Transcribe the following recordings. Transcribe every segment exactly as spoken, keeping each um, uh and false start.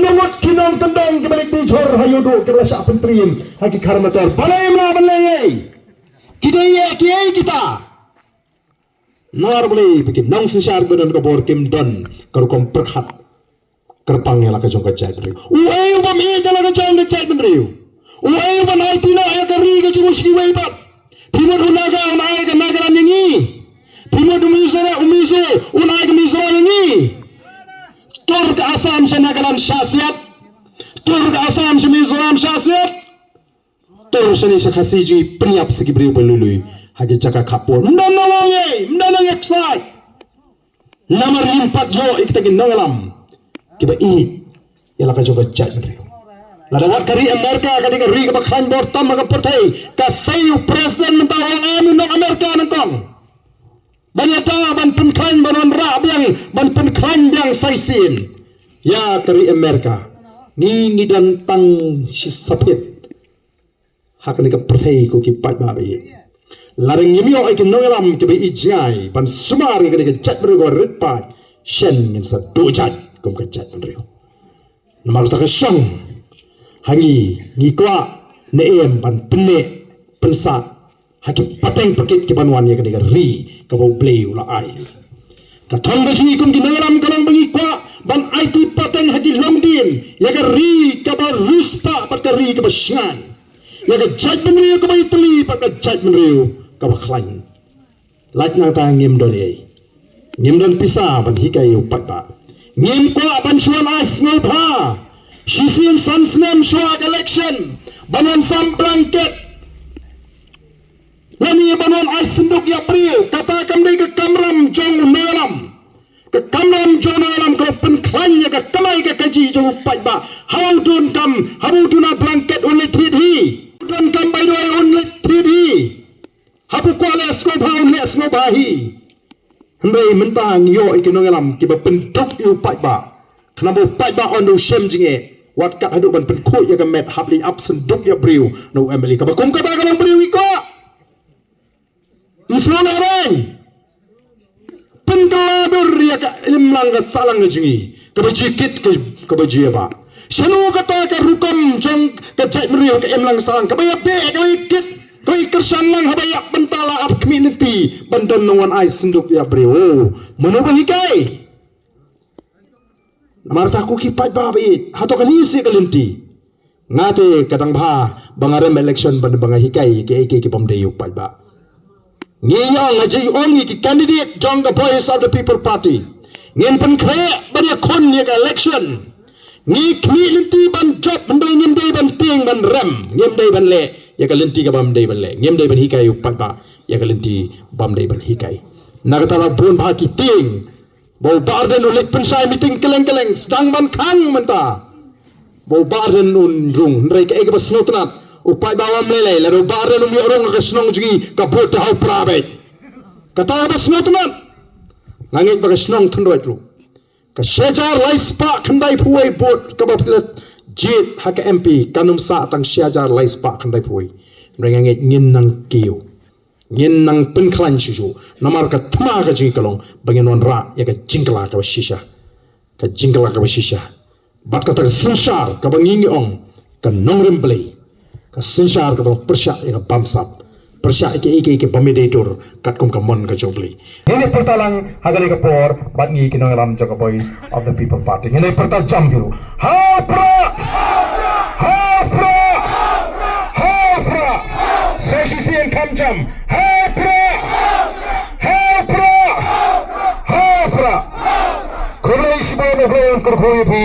Ngut ki nongkyndong kiba leit dih jhur ha ïuhduh kiba la shah pyntriem ha ki khar motor. Balei ym lah ban leh ei? Ki dei ïa kiei kita? Namar balei ba ki nongsynshar kiba don ka bor kim don ka rukom pyrkhat kyrpang ïa la ka jong ka jaitbynriew. Uei u bym ïeit ïa la ka jong ka jaitbynriew? Uei u ban aiti noh ïa ka ri ka jong u sha kiwei pat? Phi mut u Naga un ai ka Nagaland ïa ngi. Phi mut u Mizo, u Mizo un ai ka Mizoram ïa ngi. Tur ka Assam sha Nagaland shah siat. Tur ka Assam sha Mizoram shah siat. Tur shane sha Khasi, ju pynïap sa ki briew ba lui lui ha ki jaka khappud. Ym don nongïei, ym don nongïaksaid. Namar ngim pat ïoh ïa kita ki nongïalam kiba ïeit ïa la ka jong ka jaitbynriew. Lada wat ka ri Amerika ka dei ka ri kaba khlaiñ bor tam ha ka pyrthei, ka sei u president mynta u ong em u nong Amerika nyngkong ban ïada, ban pynkhlaiñ, ban wanrah biang, ban pynkhlaiñ biang sa shisien ïa ka ri Amerika. Ngi, ngi don tang shi saphit ha kane ka pyrthei ko ki paidbah ba ïeit. Lada ngim ïoh ïa ki nongïalam kiba ïeit jngai ban sumar ïa kane ka jaitbynriew kaba rit paid, shen ngin sa duh jait kum ka jaitbynriew. Namar kata ka shong ha ngi, ngi kwah ne em ban pynneh pynsah ha ki pateng pakit ki ban wan ïa kane ka ri kaba U Blei u la ai. Ka thong ka jong ngi kum ki nongïalam ka long ba ngi kwah ban aiti pateng ha ki longdien ïa ka ri kaba riewspah bad ka ri kaba shngaiñ, ïa ka jaitbynriew kaba ïatylli bad ka jaitbynriew kaba khlaiñ. Lait nangta ngim don ei, ngim don pisa ban hikai ïa u paidbah. Ngim kwah ban shu wan ai sngewbha shisien san snem shuwa ka election ban wan sam blanket lane ban wan ai synduk ïa briew. Kata kam dei ka kamram jong u nongïalam. Ka kamram jong u nongïalam ka long pynkhlaiñ ïa ka kamai ka kajih jong u paidbah. Haba u donkam, haba u duna blanket un leit thied hi. U donkam bai dawai un leit thied hi. Haba u kwah leh sngewbha un leh sngewbha hi. Hynrei mynta ngi ïoh ïa ki nongïalam kiba pynduk ïa u paidbah. Khnang ba u paidbah un da u shem jingeh, wat kat haduh ban pynkhuid ïa ka met hap leit ap synduk ïa briew na u M L A. Kaba kum kata ka long briew ngi kwah. Ym sngewlehraiñ. Pynkylla dur ïa ka imlang ka sahlang ka jong ngi kaba ju kit, ka, kaba ju ïabah. Shano kata ka rukom jong ka jaitbynriew, ka imlang ka sahlang kaba ïabeh, kaba ïakit, kaba ïakyrshan lang haba ïap bynta la ap khmih lynti ban don nongwan ai synduk ïa briew? Mano ba hikai? Namar kata ko ki paidbah ba ïeit, hato kane shi ka lynti? Nga te ka dang bha ba nga rem election ban ba nga hikai ïa kiei kiei ki bym dei ïa u paidbah. Ngi ong, nga ju ong ïa ki candidate jong ka Voice of the People Party, ngin pynkhreh ban ïakhun ïa ka election. Ngi khmih lynti ban jop, hynrei ngim dei ban tieng ban rem, ngim dei ban leh ïa ka lynti ka bym dei ban leh, ngim dei ban hikai ïa u paidbah ïa ka lynti bym dei ban hikai. Na kata la bun bha ki tieng ba u Bah Ardent u leit pynshai meeting kylleng kylleng, sdang ban khang mynta ba u Bah Ardent un rung. Hynrei kaei kaba sngewtynnat, u paidbah u ym lei lei, lada u Bah Ardent um ïoh rung ha ka shnong jong ngi, ka vote te ha u Prah beit. Kata kaba sngewtynnat. Nga ngeit ba ka shnong Thynroit ruh, ka shi hajar lai spah khyndai phew wei vote kaba phi la jied ha ka M P, kan ym sah tang shi hajar lai spah khyndai phew wei. Hynrei nga ngeit ngin nang kiew, ngin nang pynkhlaiñ shuh shuh. Namar ka thma ka jong ngi ka long ba ngin wanrah ïa ka jingkylla kaba shisha, ka jingkylla kaba shisha. Bad kata ka synshar kaba ngi ngi ong ka nongrim Blei, ka synshar kaba pyrshah ïa ka bamsap, pyrshah ïa kiei kiei ki bym dei dur katkum ka mon ka jong U Blei. Ngin ïa pyrta lang ha kane ka por bad ngi ki nongïalam jong ka Voice of the People Party. Ngin ïa pyrta jam hi ruh. Ha u Prah! Ha u Prah! Ha u Prah! Sa shisien kham jam. Ha u Prah! Ha u Prah! Ha u Prah! Khublei shibun, U Blei un kyrkhu ïa phi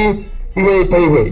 iwei pa iwei.